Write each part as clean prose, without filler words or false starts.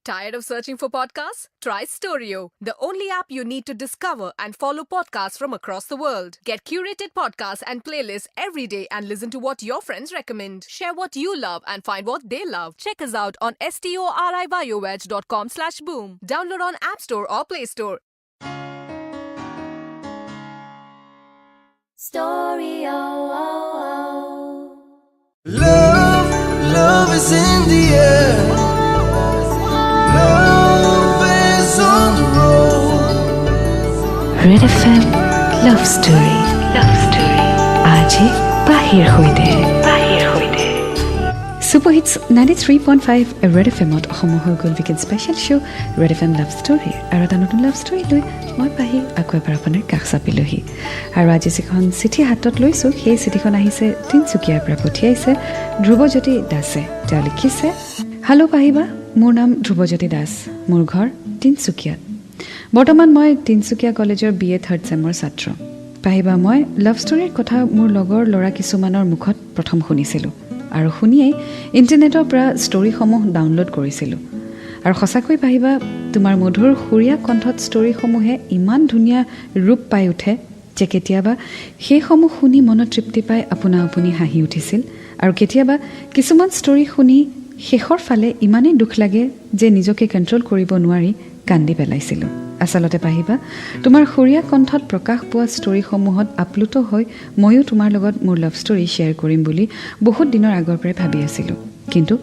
Tired of searching for podcasts? Try Storio, the only app you need to discover and follow podcasts from across the world. Get curated podcasts and playlists every day and listen to what your friends recommend. Share what you love and find what they love. Check us out on storiyoj.com/boom. Download on App Store or Play Store. Story oh oh oh. Love, love is in the air. Love is on the road. Red FM love story. Love story আজি পাহিৰ সৈতে। Super hits 93.5 red F এমত অসমৰ হৈ গ'ল weekend special show Red FM love story. আৰু এটা নতুন লাভ ষ্টৰী লৈ মই পাহি আকৌ এবাৰ আপোনাৰ কাষ চাপিলোহি। আৰু আজি যিখন চিঠি হাতত লৈছোঁ, সেই চিঠিখন আহিছে তিনিচুকীয়াৰ পৰা, পঠিয়াইছে ধ্ৰুৱজ্যোতি দাসে। তেওঁ লিখিছে, "হেল্ল' পাহিবা, মোৰ নাম ধ্ৰুৱজ্যোতি দাস, মোৰ ঘৰ তিনিচুকীয়াত। বৰ্তমান মই তিনিচুকীয়া কলেজৰ বি এ থাৰ্ড ছেমৰ ছাত্ৰ। পাহিবা, মই লাভ ষ্টৰীৰ কথা মোৰ লগৰ ল'ৰা কিছুমানৰ মুখত প্ৰথম শুনিছিলোঁ আৰু শুনিয়েই ইণ্টাৰনেটৰ পৰা ষ্টৰীসমূহ ডাউনলোড কৰিছিলোঁ। আৰু সঁচাকৈ পাহিবা, তোমাৰ মধুৰ সুৰীয়া কণ্ঠত ষ্টৰীসমূহে ইমান ধুনীয়া ৰূপ পাই উঠে যে কেতিয়াবা সেইসমূহ শুনি মনত তৃপ্তি পাই আপোনা আপুনি হাঁহি উঠিছিল আৰু কেতিয়াবা কিছুমান ষ্টৰী শুনি শেষৰ ফালে ইমানেই দুখ লাগে যে নিজকে কণ্ট্ৰল কৰিব নোৱাৰি কান্দি পেলাইছিলোঁ। আচলতে পাহিবা, তোমাৰ সুৰীয়া কণ্ঠত প্ৰকাশ পোৱা ষ্টৰীসমূহত আপ্লুত হৈ ময়ো তোমাৰ লগত মোৰ লাভ ষ্টৰী শ্বেয়াৰ কৰিম বুলি বহুত দিনৰ আগৰ পৰাই ভাবি আছিলোঁ, কিন্তু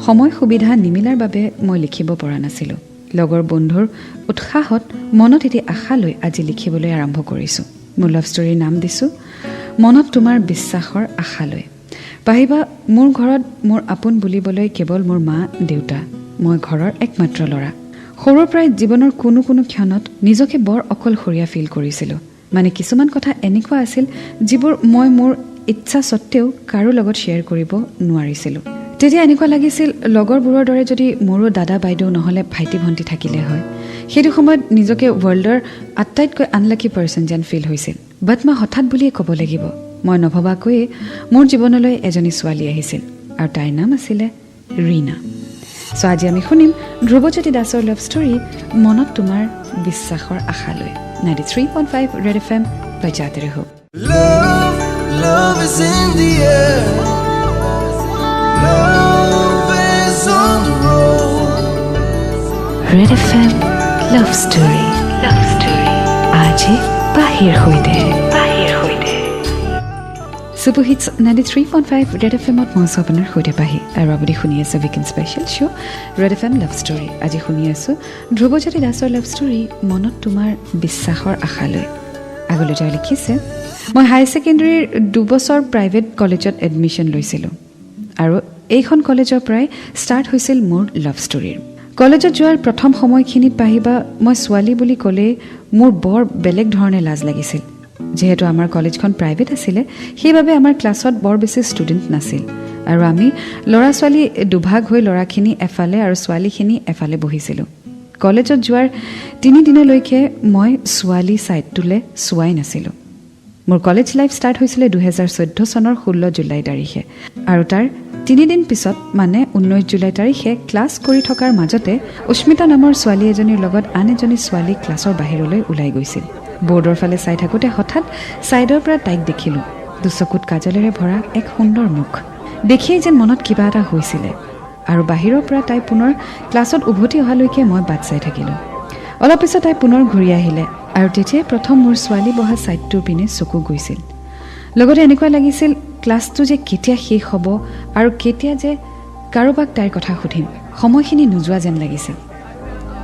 সময় সুবিধা নিমিলাৰ বাবে মই লিখিব পৰা নাছিলোঁ। লগৰ বন্ধুৰ উৎসাহত মনত এটি আশা লৈ আজি লিখিবলৈ আৰম্ভ কৰিছোঁ। মোৰ লাভ ষ্টৰীৰ নাম দিছোঁ 'মনত তোমাৰ বিশ্বাসৰ আশা লৈ'। পাহিবা, মোৰ ঘৰত মোৰ আপোন বুলিবলৈ কেৱল মোৰ মা দেউতা। মই ঘৰৰ একমাত্ৰ ল'ৰা। সৰুৰ পৰাই জীৱনৰ কোনো কোনো ক্ষণত নিজকে বৰ অকলশৰীয়া ফিল কৰিছিলোঁ। মানে কিছুমান কথা এনেকুৱা আছিল যিবোৰ মই মোৰ ইচ্ছা সত্ত্বেও কাৰো লগত শ্বেয়াৰ কৰিব নোৱাৰিছিলোঁ। তেতিয়া এনেকুৱা লাগিছিল, লগৰবোৰৰ দৰে যদি মোৰো দাদা বাইদেউ নহ'লে ভাইটি ভণ্টি থাকিলে হয়। সেইটো সময়ত নিজকে ৱৰ্ল্ডৰ আটাইতকৈ আনলাকি পাৰ্চন যেন ফিল হৈছিল। বাট মই হঠাৎ বুলিয়ে ক'ব লাগিব, মই নভবাকৈয়ে মোৰ জীৱনলৈ এজনী ছোৱালী আহিছিল আৰু তাইৰ নাম আছিলে ৰীণা। চ' আজি আমি শুনিম ধ্ৰুৱজ্যোতি দাসৰ লাভ ষ্টৰী 'মনত তোমাৰ বিশ্বাসৰ আশালৈ'। 93.5 Red FM बजाते रहो। Love, love is in the air. Love is on the road. Red FM love story. Love story আজি পাহিৰ সৈতে। Super hits 93.5 red F এমত মই আছোঁ আপোনাৰ সৈতে পাহি আৰু আপুনি শুনি আছে weekend special show Red FM love story. আজি শুনি আছোঁ ধ্ৰুৱজ্যোতি দাসৰ লাভ ষ্টৰী 'মনত তোমাৰ বিশ্বাসৰ আশালৈ'। আগলৈ তেওঁ লিখিছে, "মই হায়াৰ ছেকেণ্ডেৰীৰ 2 বছৰ প্ৰাইভেট কলেজত এডমিশ্যন লৈছিলোঁ আৰু এইখন কলেজৰ পৰাই ষ্টাৰ্ট হৈছিল মোৰ লাভ ষ্টৰীৰ। কলেজত যোৱাৰ প্ৰথম সময়খিনিত পাহিবা, মই ছোৱালী বুলি ক'লেই মোৰ বৰ বেলেগ ধৰণে লাজ লাগিছিল। যিহেতু আমাৰ কলেজখন প্ৰাইভেট আছিলে, সেইবাবে আমাৰ ক্লাছত বৰ বেছি ষ্টুডেণ্ট নাছিল আৰু আমি ল'ৰা ছোৱালী দুভাগ হৈ ল'ৰাখিনি এফালে আৰু ছোৱালীখিনি এফালে বহিছিলোঁ। কলেজত যোৱাৰ 3 দিনলৈকে মই ছোৱালী ছাইডটোলৈ চোৱাই নাছিলোঁ। মোৰ কলেজ লাইফ ষ্টাৰ্ট হৈছিলে 2014 চনৰ 16 জুলাই তাৰিখে আৰু তাৰ 3 দিন পিছত, মানে 19 জুলাই তাৰিখে ক্লাছ কৰি থকাৰ মাজতে উস্মিতা নামৰ ছোৱালী এজনীৰ লগত আন এজনী ছোৱালী ক্লাছৰ বাহিৰলৈ ওলাই গৈছিল। বৰ্ডৰ ফালে চাই থাকোঁতে হঠাৎ ছাইডৰ পৰা তাইক দেখিলোঁ। দুচকুত কাজলেৰে ভৰা এক সুন্দৰ মুখ দেখিয়েই যেন মনত কিবা এটা হৈছিলে আৰু বাহিৰৰ পৰা তাই পুনৰ ক্লাছত উভতি অহালৈকে মই বাট চাই থাকিলোঁ। অলপ পিছত তাই পুনৰ ঘূৰি আহিলে আৰু তেতিয়াই প্ৰথম মোৰ ছোৱালী বহা ছাইডটোৰ পিনে চকু গৈছিল। লগতে এনেকুৱা লাগিছিল, ক্লাছটো যে কেতিয়া শেষ হ'ব আৰু কেতিয়া যে কাৰোবাক তাইৰ কথা সুধিম, সময়খিনি নোযোৱা যেন লাগিছিল।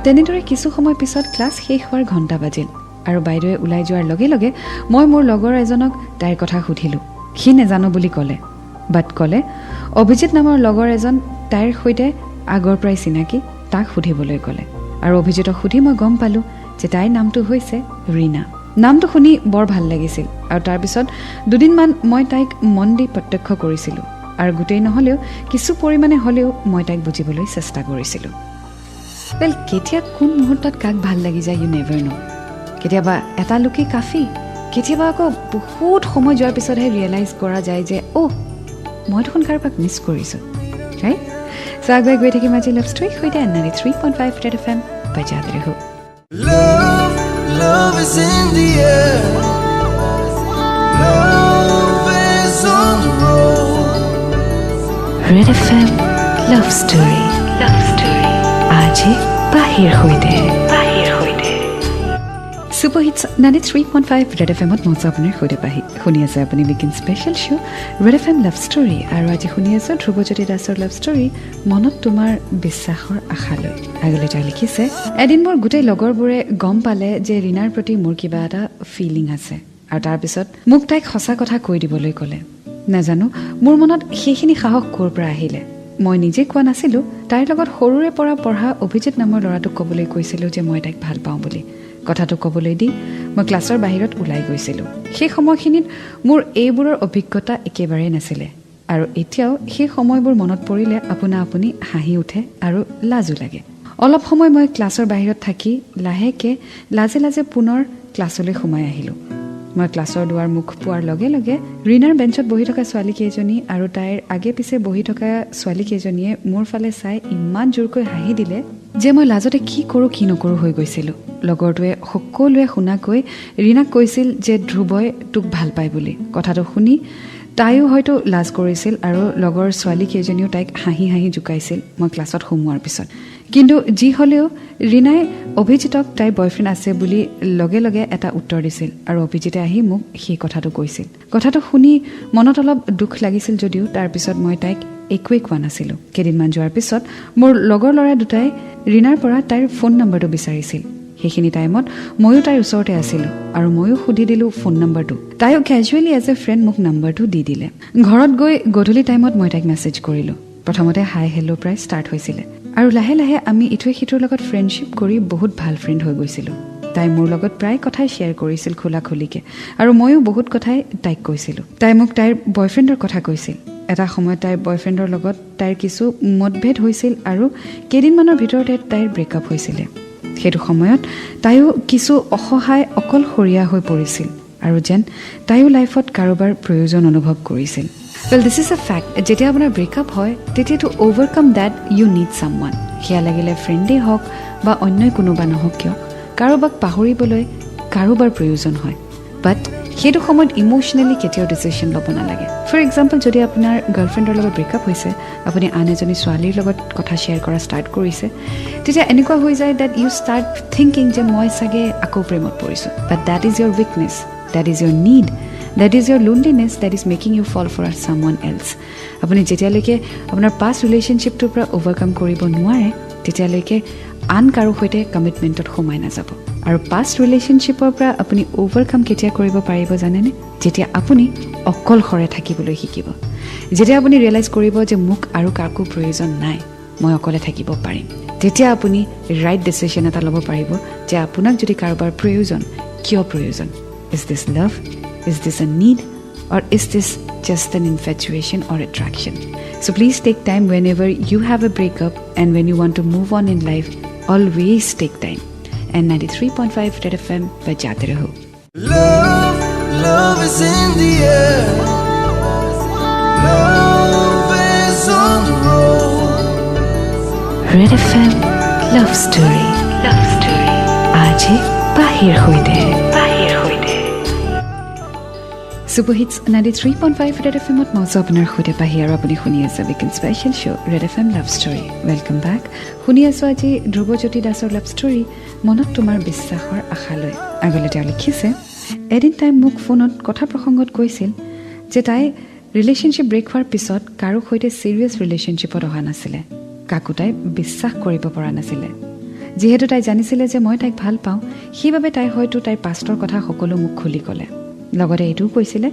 তেনেদৰে কিছু সময় পিছত ক্লাছ শেষ হোৱাৰ ঘণ্টা বাজিল আৰু বাইদেৱে ওলাই যোৱাৰ লগে লগে মই মোৰ লগৰ এজনক তাইৰ কথা সুধিলোঁ। সি নেজানো বুলি ক'লে, বাট ক'লে অভিজিত নামৰ লগৰ এজন তাইৰ সৈতে আগৰ পৰাই চিনাকি, তাক সুধিবলৈ ক'লে। আৰু অভিজিতক সুধি মই গম পালোঁ যে তাইৰ নামটো হৈছে ৰীণা। নামটো শুনি বৰ ভাল লাগিছিল আৰু তাৰপিছত দুদিনমান মই তাইক মন দি প্ৰত্যক্ষ কৰিছিলোঁ আৰু গোটেই নহ'লেও কিছু পৰিমাণে হ'লেও মই তাইক বুজিবলৈ চেষ্টা কৰিছিলোঁ। ৱেল, কেতিয়া কোন মুহূৰ্তত কাক ভাল লাগি যায়, you never know. কেতিয়াবা এটা লোকেই কাফি, কেতিয়াবা আকৌ বহুত সময় যোৱাৰ পিছতহে ৰিয়েলাইজ কৰা যায় যে অ', মই দেখোন কাৰোবাক মিছ কৰিছোঁ, ৰাইট? চ' আগুৱাই গৈ থাকিম আজি লাভ ষ্টৰীৰ সৈতে 93.5 Red FM बजाते रहो। Love, love is in the air. Love is on the road. Red FM love story, love story আজি পাহিৰ সৈতে, পাহিৰ সৈতে। Super hits 93.5 Red এফ এমত মজা আপোনাৰ সৈতে পাহি। শুনি আছে আপুনি weekend special show Red FM love story আৰু আজি শুনি আছোঁ ধ্ৰুৱজ্যোতি দাসৰ লাভ ষ্টৰী মনত তোমাৰ বিশ্বাসৰ আশালৈ। আগলৈ তেওঁ লিখিছে, এদিন মোৰ গোটেই লগৰবোৰে গম পালে যে ৰীণাৰ প্ৰতি মোৰ কিবা এটা ফিলিং আছে আৰু তাৰপিছত মোক তাইক সঁচা কথা কৈ দিবলৈ ক'লে। নাজানো মোৰ মনত সেইখিনি সাহস ক'ৰ পৰা আহিলে। মই নিজে কোৱা নাছিলোঁ, তাইৰ লগত সৰুৰে পৰা পঢ়া অভিজিত নামৰ ল'ৰাটোক ক'বলৈ কৈছিলোঁ যে মই তাইক ভাল পাওঁ বুলি। কথাটো ক'বলৈ দি মই ক্লাছৰ বাহিৰত ওলাই গৈছিলোঁ। সেই সময়খিনিত মোৰ এইবোৰৰ অভিজ্ঞতা একেবাৰেই নাছিলে আৰু এতিয়াও সেই সময়বোৰ মনত পৰিলে আপোনা আপুনি হাঁহি উঠে আৰু লাজো লাগে। অলপ সময় মই ক্লাছৰ বাহিৰত থাকি লাহেকৈ লাজে লাজে পুনৰ ক্লাছলৈ সোমাই আহিলোঁ। মই ক্লাছৰ দুৱাৰ মুখ পোৱাৰ লগে লগে ৰীণাৰ বেঞ্চত বহি থকা ছোৱালীকেইজনী আৰু তাইৰ আগে পিছে বহি থকা ছোৱালীকেইজনীয়ে মোৰ ফালে চাই ইমান জোৰকৈ হাঁহি দিলে যে মই লাজতে কি কৰোঁ কি নকৰোঁ হৈ গৈছিলোঁ। লগৰটোৱে সকলোৱে শুনাকৈ ৰীণাক কৈছিল যে ধ্ৰুৱই তোক ভাল পায় বুলি। কথাটো শুনি তাইও হয়তো লাজ কৰিছিল আৰু লগৰ ছোৱালীকেইজনীও তাইক হাঁহি হাঁহি জোকাইছিল মই ক্লাছত সোমোৱাৰ পিছত। কিন্তু যি হ'লেও ৰীণাই অভিজিতক তাইৰ বয়ফ্ৰেণ্ড আছে বুলি লগে লগে এটা উত্তৰ দিছিল আৰু অভিজিতে আহি মোক সেই কথাটো কৈছিল। কথাটো শুনি মনত অলপ দুখ লাগিছিল যদিও তাৰপিছত মই তাইক একোৱেই কোৱা নাছিলোঁ। কেইদিনমান যোৱাৰ পিছত মোৰ লগৰ ল'ৰা দুটাই ৰীণাৰ পৰা তাইৰ ফোন নম্বৰটো বিচাৰিছিল। সেইখিনি টাইমত ময়ো তাইৰ ওচৰতে আছিলোঁ আৰু ময়ো সুধি দিলোঁ ফোন নম্বৰটো। তাইও কেজুৱেলি এজ এ ফ্ৰেণ্ড মোক নম্বৰটো দি দিলে। ঘৰত গৈ গধূলি টাইমত মই তাইক মেছেজ কৰিলোঁ। প্ৰথমতে হাই হেল্ল' প্ৰায় ষ্টাৰ্ট হৈছিলে আৰু লাহে লাহে আমি ইটোৱে সিটোৰ লগত ফ্ৰেণ্ডশ্বিপ কৰি বহুত ভাল ফ্ৰেণ্ড হৈ গৈছিলোঁ। তাই মোৰ লগত প্ৰায় কথাই শ্বেয়াৰ কৰিছিল খোলা খুলিকৈ আৰু ময়ো বহুত কথাই তাইক কৈছিলোঁ। তাই মোক তাইৰ বয়ফ্ৰেণ্ডৰ কথা কৈছিল। এটা সময়ত তাইৰ বয়ফ্ৰেণ্ডৰ লগত তাইৰ কিছু মতভেদ হৈছিল আৰু কেইদিনমানৰ ভিতৰতে তাইৰ ব্ৰেকআপ হৈছিলে। সেইটো সময়ত তাইও কিছু অসহায় অকলশৰীয়া হৈ পৰিছিল আৰু যেন তাইও লাইফত কাৰোবাৰ প্ৰয়োজন অনুভৱ কৰিছিল। Well, this is a fact, যেতিয়া আপোনাৰ ব্ৰেকআপ হয় তেতিয়া to overcome that you need someone। সেয়া লাগিলে ফ্ৰেণ্ডেই হওক বা অন্য কোনোবা নহওক কিয়, কাৰোবাক পাহৰিবলৈ কাৰোবাৰ প্ৰয়োজন হয়। বাট সেইটো সময়ত ইম'চনেলি কেতিয়াও ডিচিশ্যন ল'ব নালাগে। ফৰ এক্সাম্পল, যদি আপোনাৰ গাৰ্লফ্ৰেণ্ডৰ লগত ব্ৰেকআপ হৈছে, আপুনি আন এজনী ছোৱালীৰ লগত কথা শ্বেয়াৰ কৰা ষ্টাৰ্ট কৰিছে, তেতিয়া এনেকুৱা হৈ যায় that U start thinking যে মই চাগে আকৌ প্ৰেমত পৰিছোঁ। But that is your weakness, that is your need, that is your loneliness that is making you fall for someone else। আপুনি যেতিয়ালৈকে আপোনাৰ পাষ্ট ৰিলেশ্যনশ্বিপটোৰ পৰা অ'ভাৰকাম কৰিব নোৱাৰে, তেতিয়ালৈকে আন কাৰো সৈতে কমিটমেণ্টত সোমাই নাযাব। আৰু পাষ্ট ৰিলেশ্যনশ্বিপৰ পৰা আপুনি অ'ভাৰকাম কেতিয়া কৰিব পাৰিব জানেনে? যেতিয়া আপুনি অকলশৰে থাকিবলৈ শিকিব। যেতিয়া আপুনি ৰিয়েলাইজ কৰিব যে মোক আৰু কাকো প্ৰয়োজন নাই, মই অকলে থাকিব পাৰিম, তেতিয়া আপুনি ৰাইট ডিচিশ্যন এটা ল'ব পাৰিব যে আপোনাক যদি কাৰোবাৰ প্ৰয়োজন, কিয় প্ৰয়োজন? Is this love? Is this a need? Or is this just an infatuation or attraction? So please take time whenever you have a breakup and when you want to move on in life, always take time. And 93.5 Red FM बजाते रहो। Love, love is in the air. Love is on the road. Red FM Love Story. Love Story. আজি পাহিৰ সৈতে, পাহিৰ সৈতে। Super hits 93.5 Red F এমত মই আপোনাৰ সৈতে পাহি আৰু আপুনি শুনি আছে weekend special show Red FM love story. Welcome back. শুনি আছোঁ আজি ধ্ৰুৱজ্যোতি দাসৰ লাভ ষ্টৰী মনত তোমাৰ বিশ্বাসৰ আশালৈ। আগলৈ তেওঁ লিখিছে, এদিন তাই মোক ফোনত কথা প্ৰসংগত কৈছিল যে তাই ৰিলেশ্যনশ্বিপ ব্ৰেক হোৱাৰ পিছত কাৰো সৈতে ছিৰিয়াছ ৰিলেশ্যনশ্বিপত অহা নাছিলে, কাকো তাই বিশ্বাস কৰিব পৰা নাছিলে। যিহেতু তাই জানিছিলে যে মই তাইক ভাল পাওঁ, সেইবাবে তাই হয়তো তাইৰ পাষ্টৰ কথা সকলো মোক খুলি ক'লে। লগতে এইটোও কৈছিলে,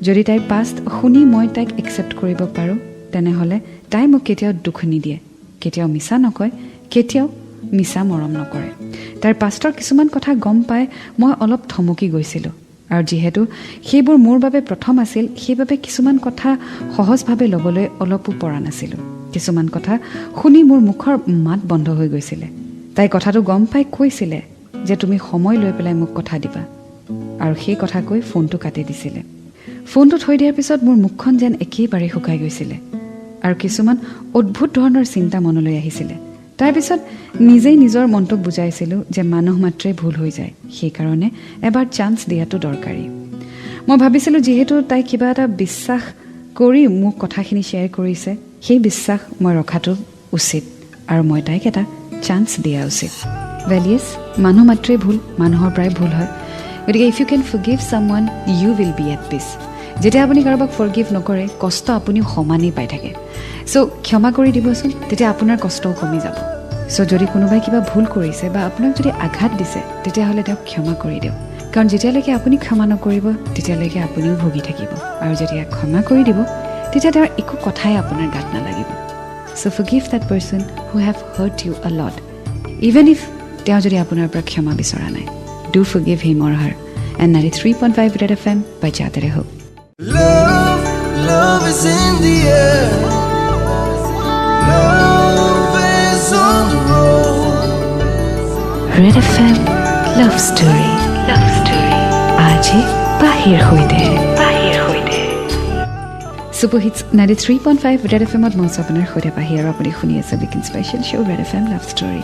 যদি তাইৰ পাষ্ট শুনি মই তাইক একচেপ্ট কৰিব পাৰোঁ, তেনেহ'লে তাই মোক কেতিয়াও দুখ নিদিয়ে, কেতিয়াও মিছা নকয়, কেতিয়াও মিছা মৰম নকৰে। তাইৰ পাষ্টৰ কিছুমান কথা গম পাই মই অলপ থমকি গৈছিলোঁ আৰু যিহেতু সেইবোৰ মোৰ বাবে প্ৰথম আছিল, সেইবাবে কিছুমান কথা সহজভাৱে ল'বলৈ অলপো পৰা নাছিলোঁ। কিছুমান কথা শুনি মোৰ মুখৰ মাত বন্ধ হৈ গৈছিলে। তাই কথাটো গম পাই কৈছিলে যে তুমি সময় লৈ পেলাই মোক কথা দিবা আৰু সেই কথা কৈ ফোনটো কাটি দিছিলে। ফোনটো থৈ দিয়াৰ পিছত মোৰ মুখখন যেন একেবাৰে শুকাই গৈছিলে। আৰু কিছুমান অদ্ভুত ধৰণৰ চিন্তা মনলৈ আহিছিলে। তাৰপিছত নিজেই নিজৰ মনটোক বুজাইছিলোঁ যে মানুহ মাত্ৰেই ভুল হৈ যায়, সেইকাৰণে এবাৰ চান্স দিয়াটো দৰকাৰী। মই ভাবিছিলোঁ যিহেতু তাই কিবা এটা বিশ্বাস কৰি মোক কথাখিনি শ্বেয়াৰ কৰিছে, সেই বিশ্বাস মই ৰখাটো উচিত আৰু মই তাইক এটা চান্স দিয়া উচিত। ৱেল য়েছ, মানুহ মাত্ৰেই ভুল, মানুহৰ পৰাই ভুল হয়। গতিকে if you can forgive someone, you will be at peace. যেতিয়া আপুনি কাৰোবাক ফৰগিভ নকৰে, কষ্ট আপুনিও সমানেই পাই থাকে। চ' ক্ষমা কৰি দিবচোন, তেতিয়া আপোনাৰ কষ্টও কমি যাব। চ' যদি কোনোবাই কিবা ভুল কৰিছে বা আপোনাক যদি আঘাত দিছে, তেতিয়াহ'লে তেওঁক ক্ষমা কৰি দিয়ক। কাৰণ যেতিয়ালৈকে আপুনি ক্ষমা নকৰিব, তেতিয়ালৈকে আপুনিও ভুগি থাকিব। আৰু যেতিয়া ক্ষমা কৰি দিব, তেতিয়া তেওঁৰ একো কথাই আপোনাৰ গাত নালাগিব। So forgive that person who have hurt you a lot, even if তেওঁ যদি আপোনাৰ পৰা ক্ষমা বিচৰা নাই। Do forgive him or her. And 93.5 Red FM बजाते रहो। Love, love is in the air. Love is on the road. Red FM Love Story. Love Story. আজি বাহিৰ সৈতে। Super hits 93.5 red F এমত মই আপোনাৰ সৈতে পাহি আৰু আপুনি শুনি আছে weekend special show Red FM love story.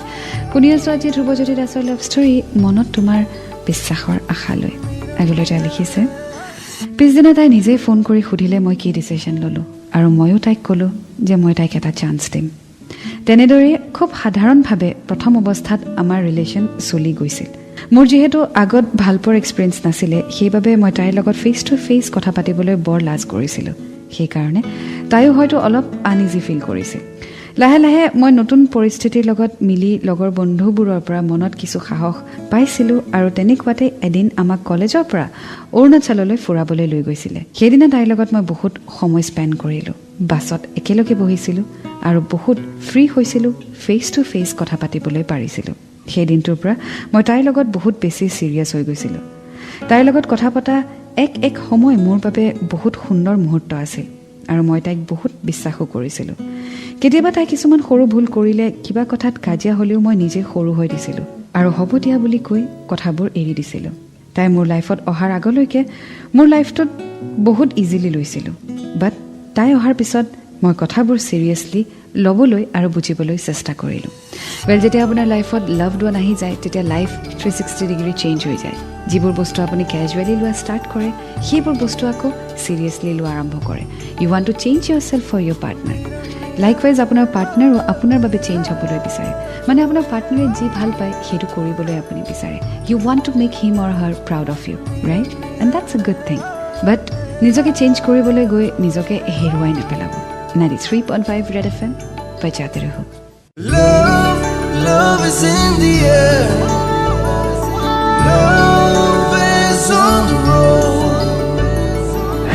শুনি আছোঁ আজি ধ্ৰুৱজ্যোতি দাসৰ লাভ ষ্টৰী, মনত তোমাৰ বিশ্বাসৰ আশা লৈ। আগলৈ তাই লিখিছে, পিছদিনা তাই নিজেই ফোন কৰি সুধিলে মই কি ডিচিশ্যন ল'লোঁ, আৰু ময়ো তাইক ক'লোঁ যে মই তাইক এটা চান্স দিম। তেনেদৰেই খুব সাধাৰণভাৱে প্ৰথম অৱস্থাত আমাৰ ৰিলেশ্যন চলি গৈছিল। মোৰ যিহেতু আগত ভালপোৱাৰ এক্সপিৰিয়েঞ্চ নাছিলে, সেইবাবে মই তাইৰ লগত ফেচ টু ফেচ কথা পাতিবলৈ বৰ লাজ কৰিছিলোঁ। সেইকাৰণে তাইও হয়তো অলপ আনইজি ফিল কৰিছিল। লাহে লাহে মই নতুন পৰিস্থিতিৰ লগত মিলি লগৰ বন্ধুবোৰৰ পৰা মনত কিছু সাহস পাইছিলোঁ আৰু তেনেকুৱাতে এদিন আমাক কলেজৰ পৰা অৰুণাচললৈ ফুৰাবলৈ লৈ গৈছিলে। সেইদিনা তাইৰ লগত মই বহুত সময় স্পেণ্ড কৰিলোঁ। বাছত একেলগে বহিছিলোঁ আৰু বহুত ফ্ৰী হৈছিলোঁ, ফেচ টু ফেচ কথা পাতিবলৈ পাৰিছিলোঁ। সেই দিনটোৰ পৰা মই তাইৰ লগত বহুত বেছি ছিৰিয়াছ হৈ গৈছিলোঁ। তাইৰ লগত কথা পতা এক এক সময় মোৰ বাবে বহুত সুন্দৰ মুহূৰ্ত আছিল আৰু মই তাইক বহুত বিশ্বাসো কৰিছিলোঁ। কেতিয়াবা তাই কিছুমান সৰু ভুল কৰিলে, কিবা কথাত কাজিয়া হ'লেও মই নিজে সৰু হৈ দিছিলোঁ আৰু হ'ব দিয়া বুলি কৈ কথাবোৰ এৰি দিছিলোঁ। তাই মোৰ লাইফত অহাৰ আগলৈকে মোৰ লাইফটোত বহুত ইজিলি লৈছিলোঁ, বাট তাই অহাৰ পিছত মই কথাবোৰ ছিৰিয়াছলি ল'বলৈ আৰু বুজিবলৈ চেষ্টা কৰিলোঁ। ৱেল, যেতিয়া আপোনাৰ লাইফত লাভড ওৱান আহি যায়, তেতিয়া লাইফ 360 ডিগ্ৰী চেঞ্জ হৈ যায়। যিবোৰ বস্তু আপুনি কেজুৱেলি লোৱা ষ্টাৰ্ট কৰে, সেইবোৰ বস্তু আকৌ ছিৰিয়াছলি লোৱা আৰম্ভ কৰে। You want to change yourself for your partner. Likewise, আপোনাৰ পাৰ্টনাৰো আপোনাৰ বাবে চেঞ্জ হ'বলৈ বিচাৰে। মানে আপোনাৰ পাৰ্টনাৰে যি ভাল পায়, সেইটো কৰিবলৈ আপুনি বিচাৰে। You want to make him or her proud of you, right? And that's a good thing. But নিজকে চেঞ্জ কৰিবলৈ গৈ নিজকে হেৰুৱাই নেপেলাব। 93.5 Red FM बजाते रहो। Love, love is in the air. Love is on the road.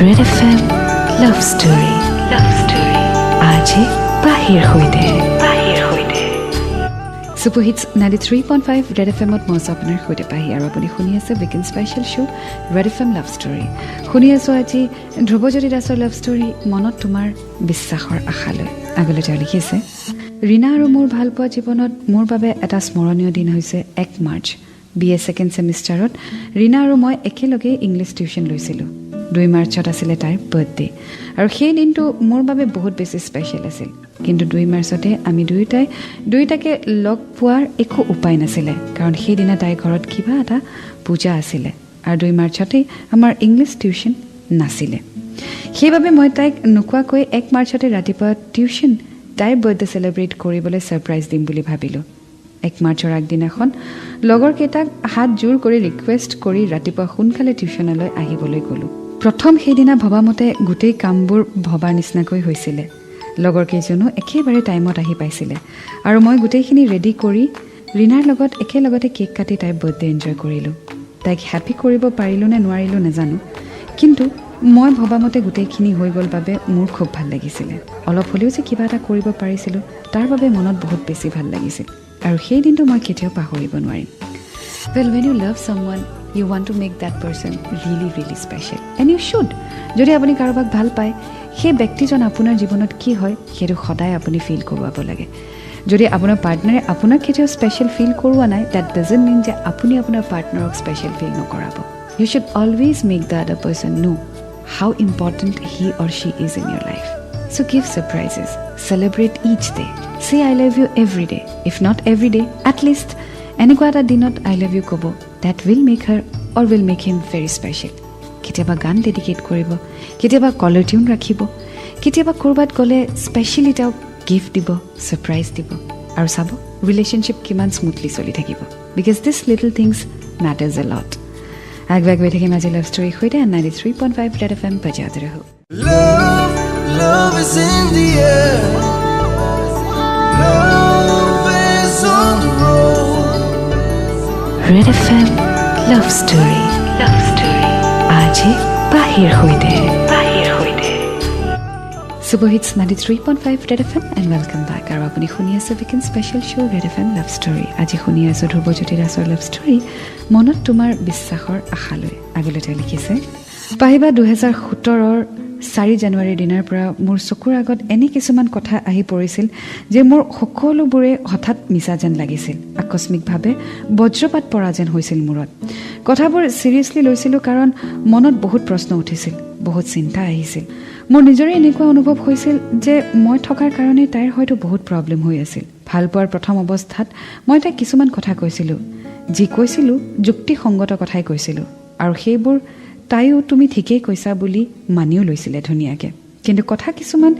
Red FM love story. Love story আজি পাহিৰ সৈতে। Super hits 93.5 red F এমত মই আছোঁ আপোনাৰ সৈতে পাহি আৰু আপুনি শুনি আছে weekend special show Red FM love story. শুনি আছোঁ আজি ধ্ৰুৱজ্যোতি দাসৰ লাভ ষ্টৰী, মনত তোমাৰ বিশ্বাসৰ আশালৈ। আগলৈ তেওঁ লিখিছে, ৰীণা আৰু মোৰ ভালপোৱা জীৱনত মোৰ বাবে এটা স্মৰণীয় দিন হৈছে 1 March. B A second ছেমিষ্টাৰত Rina আৰু মই একেলগে ইংলিছ টিউশ্যন লৈছিলোঁ। 2 মাৰ্চত আছিলে তাইৰ বাৰ্থডে আৰু সেই দিনটো মোৰ বাবে বহুত বেছি স্পেচিয়েল আছিল। কিন্তু 2 মাৰ্চতে আমি দুয়োটাই দুয়োটাকে লগ পোৱাৰ একো উপায় নাছিলে, কাৰণ সেইদিনা তাইৰ ঘৰত কিবা এটা পূজা আছিলে আৰু 2 মাৰ্চতেই আমাৰ ইংলিছ টিউশ্যন নাছিলে। সেইবাবে মই তাইক নোকোৱাকৈ 1 মাৰ্চতে ৰাতিপুৱা টিউশ্যন তাইৰ বাৰ্থডে চেলিব্ৰেট কৰিবলৈ ছাৰপ্ৰাইজ দিম বুলি ভাবিলোঁ। 1 মাৰ্চৰ আগদিনাখন লগৰকেইটাক হাত জোৰ কৰি ৰিকুৱেষ্ট কৰি ৰাতিপুৱা সোনকালে টিউশ্যনলৈ আহিবলৈ গ'লোঁ। প্ৰথম সেইদিনা ভবামতে গোটেই কামবোৰ ভবাৰ নিচিনাকৈ হৈছিলে। লগৰ কেইজনো একেবাৰে টাইমত আহি পাইছিলে আৰু মই গোটেইখিনি ৰেডি কৰি ৰীণাৰ লগত একেলগতে কেক কাটি তাইৰ বাৰ্থডে এনজয় কৰিলোঁ। তাইক হেপ্পী কৰিব পাৰিলোঁ নে নোৱাৰিলোঁ নাজানো, কিন্তু মই ভবামতে গোটেইখিনি হৈ গ'ল বাবে মোৰ খুব ভাল লাগিছিলে। অলপ হ'লেও যে কিবা এটা কৰিব পাৰিছিলোঁ, তাৰ বাবে মনত বহুত বেছি ভাল লাগিছিল আৰু সেই দিনটো মই কেতিয়াও পাহৰিব নোৱাৰিম। Well, when you love someone, you want to make that person really, really special. And you should. যদি আপুনি কাৰোবাক ভাল পায়, সেই ব্যক্তিজন আপোনাৰ জীৱনত কি হয়, সেইটো সদায় আপুনি ফিল কৰোৱাব লাগে। যদি আপোনাৰ পাৰ্টনাৰে আপোনাক কেতিয়াও স্পেচিয়েল ফিল কৰোৱা নাই, that doesn't মিন যে আপুনি আপোনাৰ পাৰ্টনাৰক স্পেচিয়েল ফিল নকৰাব। You should always make the other person know how important he or she is in your life. So give surprises, celebrate each day, say I love you every day. If not every day, at least এনেকুৱা এটা দিনত I love you ক'ব, that will make her or will make him very special. কেতিয়াবা গান dedicate কৰিব, কেতিয়াবা কলাৰ tune ৰাখিব, কেতিয়াবা ক'ৰবাত গ'লে স্পেচিয়েলি তেওঁক গিফ্ট দিব, ছাৰপ্ৰাইজ দিব, আৰু চাব ৰিলেশ্যনশ্বিপ কিমান স্মুথলি চলি থাকিব, because this little things matters a lot. আগুৱাই গৈ থাকিম আজি লাভ ষ্টৰীৰ সৈতে 93.5 Red FM বজাতে ৰহো। Love, love is in the air. Love is on the road. Red FM love story, love story, আজি পাহিৰ সৈতে, পাহিৰ সৈতে। Super hits 93.5 Red FM and welcome back. আৰু আপুনি শুনি আছে weekend special show Red FM love story. আজি শুনি আছোঁ ধ্ৰুৱজ্যোতি দাসৰ লাভ ষ্টৰী, মনত তোমাৰ বিশ্বাসৰ আশালৈ। আগলৈ তেওঁ লিখিছে, পাহিবা, 2017ৰ 4 জানুৱাৰীৰ দিনাৰ পৰা মোৰ চকুৰ আগত এনে কিছুমান কথা আহি পৰিছিল যে মোৰ সকলোবোৰে হঠাৎ মিছা যেন লাগিছিল। আকস্মিকভাৱে বজ্ৰপাত পৰা যেন হৈছিল মূৰত। কথাবোৰ ছিৰিয়াছলি লৈছিলোঁ, কাৰণ মনত বহুত প্ৰশ্ন উঠিছিল, বহুত চিন্তা আহিছিল। মোৰ নিজৰে এনেকুৱা অনুভৱ হৈছিল যে মই থকাৰ কাৰণে তাইৰ হয়তো বহুত প্ৰব্লেম হৈ আছিল। ভাল পোৱাৰ প্ৰথম অৱস্থাত মই তাইক কিছুমান কথা কৈছিলোঁ, যি কৈছিলোঁ যুক্তিসংগত কথাই কৈছিলোঁ, আৰু সেইবোৰ তাইও তুমি ঠিকেই কৈছা বুলি মানিও লৈছিলে ধুনীয়াকৈ। কিন্তু কথা কিছুমান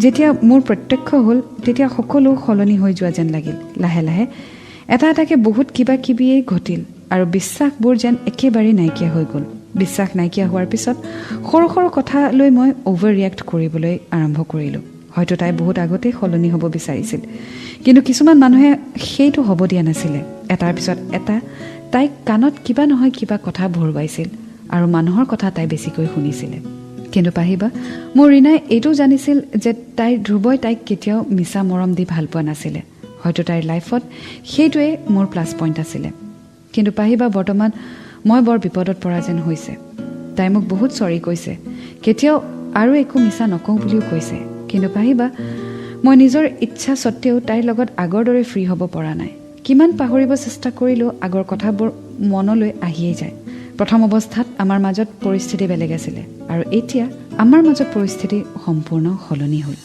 যেতিয়া মোৰ প্ৰত্যক্ষ হ'ল, তেতিয়া সকলো সলনি হৈ যোৱা যেন লাগিল। লাহে লাহে এটা এটাকৈ বহুত কিবা কিবিয়েই ঘটিল আৰু বিশ্বাসবোৰ যেন একেবাৰেই নাইকিয়া হৈ গ'ল। বিশ্বাস নাইকিয়া হোৱাৰ পিছত সৰু সৰু কথা লৈ মই অ'ভাৰ ৰিয়েক্ট কৰিবলৈ আৰম্ভ কৰিলোঁ। হয়তো তাই বহুত আগতেই সলনি হ'ব বিচাৰিছিল, কিন্তু কিছুমান মানুহে সেইটো হ'ব দিয়া নাছিলে। এটাৰ পিছত এটা তাইক কাণত কিবা নহয় কিবা কথা ভৰোৱাইছিল আৰু মানুহৰ কথা তাই বেছিকৈ শুনিছিলে। কিন্তু পাহিবা, মোৰ ৰীণাই এইটোও জানিছিল যে তাইৰ ধ্ৰুৱই তাইক কেতিয়াও মিছা মৰম দি ভাল পোৱা নাছিলে। হয়তো তাইৰ লাইফত সেইটোৱে মোৰ প্লাছ পইণ্ট আছিলে। কিন্তু পাহিবা, বৰ্তমান মই বৰ বিপদত পৰা যেন হৈছে। তাই মোক বহুত চৰি কৈছে, কেতিয়াও আৰু একো মিছা নকওঁ বুলিও কৈছে। কিন্তু পাহিবা, মই নিজৰ ইচ্ছা স্বত্তেও তাইৰ লগত আগৰ দৰে ফ্ৰী হ'ব পৰা নাই। কিমান পাহৰিব চেষ্টা কৰিলেও আগৰ কথাবোৰ মনলৈ আহিয়েই যায়। প্ৰথম অৱস্থাত আমাৰ মাজত পৰিস্থিতি বেলেগ আছিলে আৰু এতিয়া আমাৰ মাজত পৰিস্থিতি সম্পূৰ্ণ সলনি হ'ল।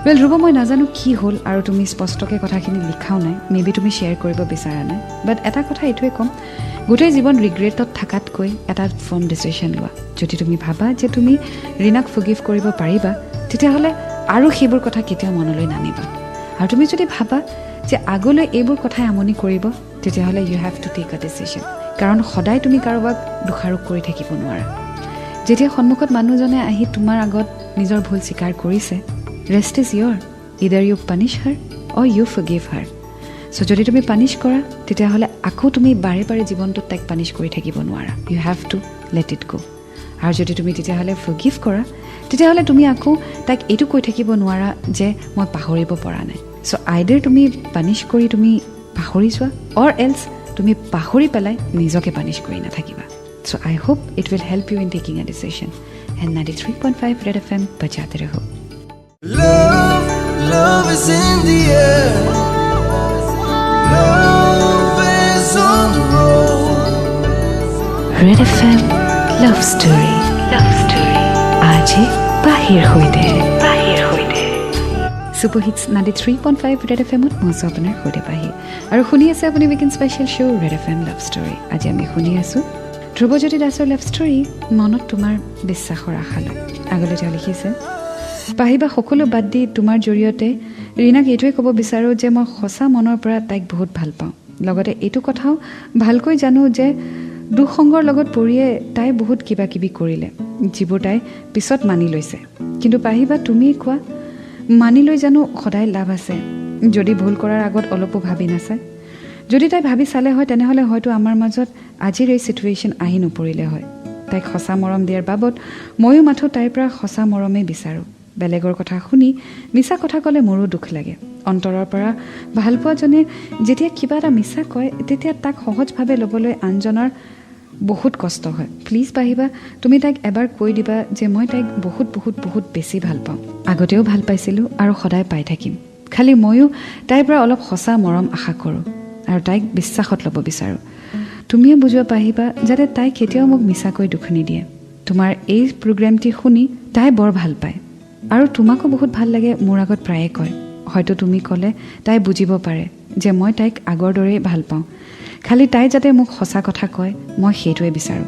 ৱেল ধ্ৰুৱ, মই নাজানো কি হ'ল আৰু তুমি স্পষ্টকৈ কথাখিনি লিখাও নাই, মে বি তুমি শ্বেয়াৰ কৰিব বিচৰা নাই। বাট এটা কথা এইটোৱে ক'ম, গোটেই জীৱন ৰিগ্ৰেটত থকাতকৈ এটা ফাৰ্ম ডিচিশ্যন লোৱা। যদি তুমি ভাবা যে তুমি ৰীণাক ফগিভ কৰিব পাৰিবা, তেতিয়াহ'লে আৰু সেইবোৰ কথা কেতিয়াও মনলৈ নানিবা। আৰু তুমি যদি ভাবা যে আগলৈ এইবোৰ কথাই আমনি কৰিব, তেতিয়াহ'লে you have to take a decision. কাৰণ সদায় তুমি কাৰোবাক দোষাৰোপ কৰি থাকিব নোৱাৰা। যেতিয়া সন্মুখত মানুহজনে আহি তোমাৰ আগত নিজৰ ভুল স্বীকাৰ কৰিছে, rest is your, either you punish her or you forgive her. So যদি তুমি পানিছ কৰা, তেতিয়াহ'লে আকৌ তুমি বাৰে বাৰে জীৱনটোত তাইক পানিছ কৰি থাকিব নোৱাৰা। You have to let it go. আৰু যদি তুমি তেতিয়াহ'লে ফগিভ কৰা, তেতিয়াহ'লে তুমি আকৌ তাইক এইটো কৈ থাকিব নোৱাৰা যে মই পাহৰিব পৰা নাই। চ' আইডাৰ তুমি পানিছ কৰি তুমি পাহৰি যোৱা, অৰ এলছ তুমি পাহৰি পেলাই নিজকে পানিছ কৰি নাথাকিবা। So I hope it will help you in taking a decision. And 93.5 Red FM বজাতে ৰহো। Love, love is in the air. Love is on the road. Red FM love story, love story, আজি পাহিৰ সৈতে, পাহিৰ সৈতে। Super hits 93.5 Red FMত মই আছোঁ আপোনাৰ সৈতে পাহি আৰু শুনি আছে আপুনি weekend special show Red FM love story. আজি আমি শুনি আছোঁ ধ্ৰুৱজ্যোতি দাসৰ লাভ ষ্টৰী, মনত তোমাৰ বিশ্বাসৰ আশালৈ। আগলৈ তেওঁ লিখিছে, পাহিবা, সকলো বাদ দি তোমাৰ জৰিয়তে ৰীণাক এইটোৱে ক'ব বিচাৰোঁ যে মই সঁচা মনৰ পৰা তাইক বহুত ভাল পাওঁ। লগতে এইটো কথাও ভালকৈ জানো যে দুঃসংগৰ লগত পৰিয়ে তাই বহুত কিবা কিবি কৰিলে, যিবোৰ তাই পিছত মানি লৈছে। কিন্তু পাহিবা, তুমিয়ে কোৱা, মানি লৈ জানো সদায় লাভ আছে, যদি ভুল কৰাৰ আগত অলপো ভাবি নাচায়? যদি তাই ভাবি চালে হয়, তেনেহ'লে হয়তো আমাৰ মাজত আজিৰ এই ছিটুৱেশ্যন আহি নপৰিলে হয়। তাইক সঁচা মৰম দিয়াৰ বাবদ ময়ো মাথো তাইৰ পৰা সঁচা মৰমেই বিচাৰোঁ। বেলেগৰ কথা শুনি মিছা কথা ক'লে মোৰো দুখ লাগে। অন্তৰৰ পৰা ভালপোৱাজনে যেতিয়া কিবা এটা মিছা কয়, তেতিয়া তাক সহজভাৱে ল'বলৈ আনজনৰ বহুত কষ্ট হয়। প্লিজ পাহিবা, তুমি তাইক এবাৰ কৈ দিবা যে মই তাইক বহুত বহুত বহুত বেছি ভাল পাওঁ। আগতেও ভাল পাইছিলোঁ আৰু সদায় পাই থাকিম। খালি ময়ো তাইৰ পৰা অলপ সঁচা মৰম আশা কৰোঁ আৰু তাইক বিশ্বাসত ল'ব বিচাৰোঁ। তুমিয়ে বুজোৱা পাহিবা, যাতে তাই কেতিয়াও মোক মিছাকৈ দুখ নিদিয়ে। তোমাৰ এই প্ৰগ্ৰেমটি শুনি তাই বৰ ভাল পায়। আৰু তোমাকো বহুত ভাল লাগে, মোৰ আগত প্ৰায়ে কয়। হয়তো তুমি ক'লে তাই বুজিব পাৰে যে মই তাইক আগৰ দৰেই ভাল পাওঁ, খালি তাই যাতে মোক সঁচা কথা কয়, মই সেইটোৱে বিচাৰোঁ।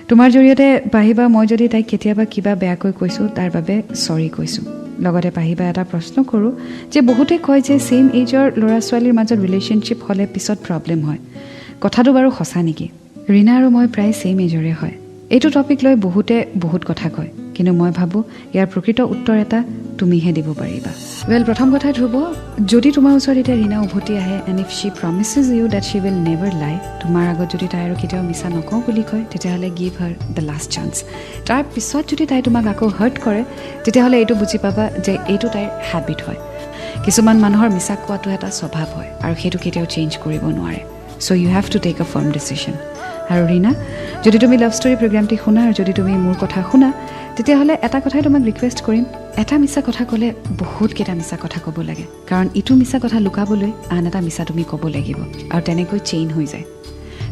তোমাৰ জৰিয়তে পাহিবা, মই যদি তাইক কেতিয়াবা কিবা বেয়াকৈ কৈছোঁ তাৰ বাবে চৰি কৈছোঁ। লগতে পাহিবা এটা প্ৰশ্ন কৰোঁ যে বহুতে কয় যে ছেইম এইজৰ ল'ৰা ছোৱালীৰ মাজত ৰিলেশ্যনশ্বিপ হ'লে পিছত প্ৰব্লেম হয়, কথাটো বাৰু সঁচা নেকি? ৰীণা আৰু মই প্ৰায় ছেইম এইজৰে হয়। এইটো টপিক লৈ বহুতে বহুত কথা কয়, কিন্তু মই ভাবোঁ ইয়াৰ প্ৰকৃত উত্তৰ এটা তুমিহে দিব পাৰিবা। ৱেল, প্ৰথম কথা ধ্ৰুৱ, যদি তোমাৰ ওচৰত এতিয়া ৰীণা উভতি আহে and if she promises you that she will never lie, তোমাৰ আগত যদি তাই আৰু কেতিয়াও মিছা নকওঁ বুলি কয়, তেতিয়াহ'লে give her the last chance. তাৰপিছত যদি তাই তোমাক আকৌ হাৰ্ট কৰে, তেতিয়াহ'লে এইটো বুজি পাবা যে এইটো তাইৰ হেবিট হয়। কিছুমান মানুহৰ মিছা কোৱাটো এটা স্বভাৱ হয় আৰু সেইটো কেতিয়াও চেঞ্জ কৰিব নোৱাৰে। So you have to take a firm decision. আৰু ৰীণা, যদি তুমি লাভ ষ্টৰী প্ৰগ্ৰামটি শুনা আৰু যদি তুমি মোৰ কথা শুনা, তেতিয়াহ'লে এটা কথাই তোমাক ৰিকুৱেষ্ট কৰিম, এটা মিছা কথা ক'লে বহুতকেইটা মিছা কথা ক'ব লাগে, কাৰণ ইটো মিছা কথা লুকাবলৈ আন এটা মিছা তুমি ক'ব লাগিব আৰু তেনেকৈ চেইন হৈ যায়।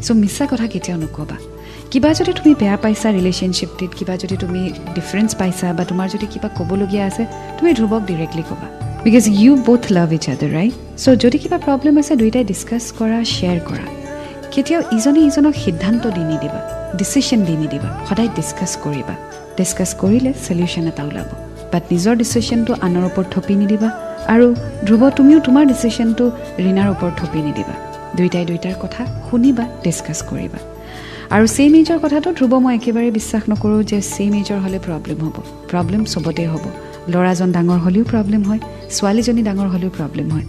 চ' মিছা কথা কেতিয়াও নক'বা। কিবা যদি তুমি বেয়া পাইছা ৰিলেশ্যনশ্বিপটিত, কিবা যদি তুমি ডিফাৰেঞ্চ পাইছা বা তোমাৰ যদি কিবা ক'বলগীয়া আছে, তুমি ধ্ৰুৱক ডিৰেক্টলি ক'বা, because you both love each other, right? So যদি কিবা প্ৰব্লেম আছে, দুয়োটাই ডিছকাছ কৰা, শ্বেয়াৰ কৰা। কেতিয়াও ইজনে ইজনক সিদ্ধান্ত দি নিদিবা, ডিচিশ্যন দি নিদিবা, সদায় ডিছকাছ কৰিবা। ডিছকাছ কৰিলে চলিউশ্যন এটা ওলাব। বাট নিজৰ ডিচিশ্যনটো আনৰ ওপৰত থপি নিদিবা আৰু ধ্ৰুৱ, তুমিও তোমাৰ ডিচিশ্যনটো ৰীণাৰ ওপৰত থপি নিদিবা। দুয়োটাই দুয়োটাৰ কথা শুনিবা, ডিছকাছ কৰিবা। আৰু ছেইম এইজৰ কথাটো ধ্ৰুৱ মই একেবাৰে বিশ্বাস নকৰোঁ যে ছেইম এইজৰ হ'লে প্ৰব্লেম হ'ব। প্ৰব্লেম চবতে হ'ব। ল'ৰাজন ডাঙৰ হ'লেও প্ৰব্লেম হয়, ছোৱালীজনী ডাঙৰ হ'লেও প্ৰব্লেম হয়।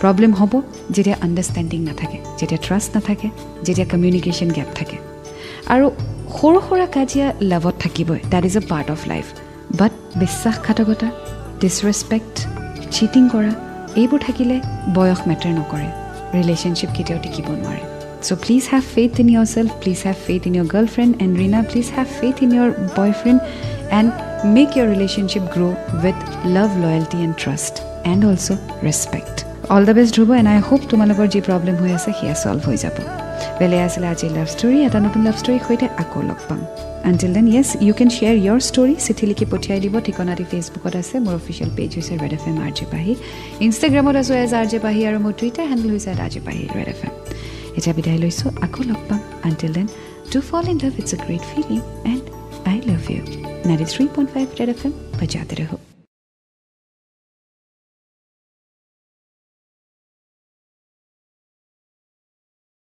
প্ৰব্লেম হ'ব যেতিয়া আণ্ডাৰষ্টেণ্ডিং নাথাকে, যেতিয়া ট্ৰাষ্ট নাথাকে, যেতিয়া কমিউনিকেশ্যন গেপ থাকে। আৰু সৰু সুৰা কাজিয়া লাভত থাকিবই, that is a part of life. But বিশ্বাসঘাতকতা, ডিছৰেচপেক্ট, চিটিং কৰা, এইবোৰ থাকিলে বয়স মেটাৰ নকৰে, ৰিলেশ্যনশ্বিপ কেতিয়াও টিকিব নোৱাৰে। So please have faith in yourself, please have faith in your girlfriend, and Rina, please have faith in your boyfriend and make your relationship grow with love, loyalty and trust and also respect. All the best Dhruv, and I hope তোমালোকৰ যি problem হৈ আছে সেয়া solve হৈ যাব। বেলেগ আছিলে আজিৰ লাভ ষ্টৰী। এটা নতুন লাভ ষ্টৰীৰ সৈতে আকৌ লগ পাম। Until then, yes, you can share your story. চিঠি লিখি পঠিয়াই দিব। ঠিকনাটি ফেচবুকত আছে, মোৰ অফিচিয়েল পেজ হৈছে red F M R J Pahi. ইনষ্টাগ্ৰামত আছোঁ এজ আৰ জে পাহি আৰু মোৰ টুইটাৰ হেণ্ডেল হৈছে at R J Pahi red F M. এতিয়া বিদায় লৈছোঁ, আকৌ লগ পাম। Until then, to fall in love, it's a great feeling and I love you. 93.5 Red FM, बजाते रहो।